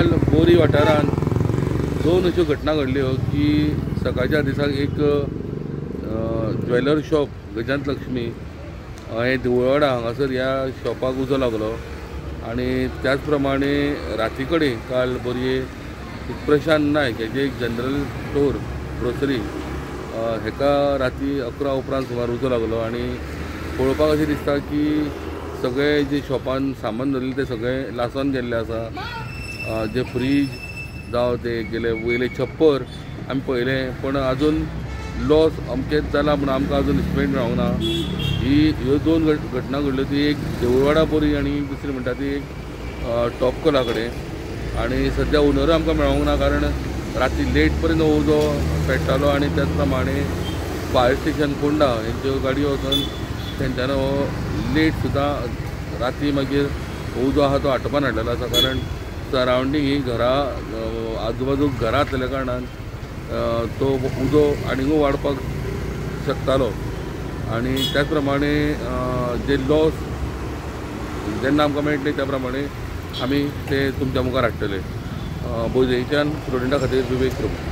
काल बोरी वाठारांत दोन अश्यो घटना घडल्यो की सकाळच्या दिसाक एक ज्वेलर शॉप गजांत लक्ष्मी हें देवळवाडा हांगासर ह्या शॉपाक उजो लागलो आनी त्याच प्रमाणे राती कडेन काल बोरये प्रशांत नायक हेजे एक जनरल स्टोर ग्रोसरी हेका राती 11 उपरांत सुमार उजो लागलो आनी पळोवपाक अशें दिसता की सगळे जे शॉपान सामान धरलें तें सगळें लासून गेल्लें आसा. जे फ्रीज जावं ते गेले वयले छप्पर आमी पळयलें, पण अजून लॉस अमकेच जाला म्हूण आमकां अजून एस्टिमेट मेळोंक ना. ही ह्यो दोन घटना घडल्यो, ती एक देवळवाडा बोरी आनी दुसरी म्हणटा ती एक टॉपकोला कडेन. आनी सद्या ओनर आमकां मेळोंक ना, कारण राती लेट पर्यंत उजो पेट्टालो आनी त्याच प्रमाणे फायर स्टेशन फोंडा हेंच्यो गाडयो वचून तेंच्यांनी हो लेट सुद्दां राती मागीर उजो आहा तो आटोपान हाडलेलो आसा. कारण सरावंडींग ही घरां आजूबाजूक घरां आसलेल्या कारणान तो उजो आनीकूय वाडपाक शकतालो. आनी त्याच प्रमाणे जे लॉस जेन्ना आमकां मेळटले त्या प्रमाणे आमी ते तुमच्या मुखार हाडटले. बोरयेच्यान प्रुडंटा खातीर विवेक प्रभू.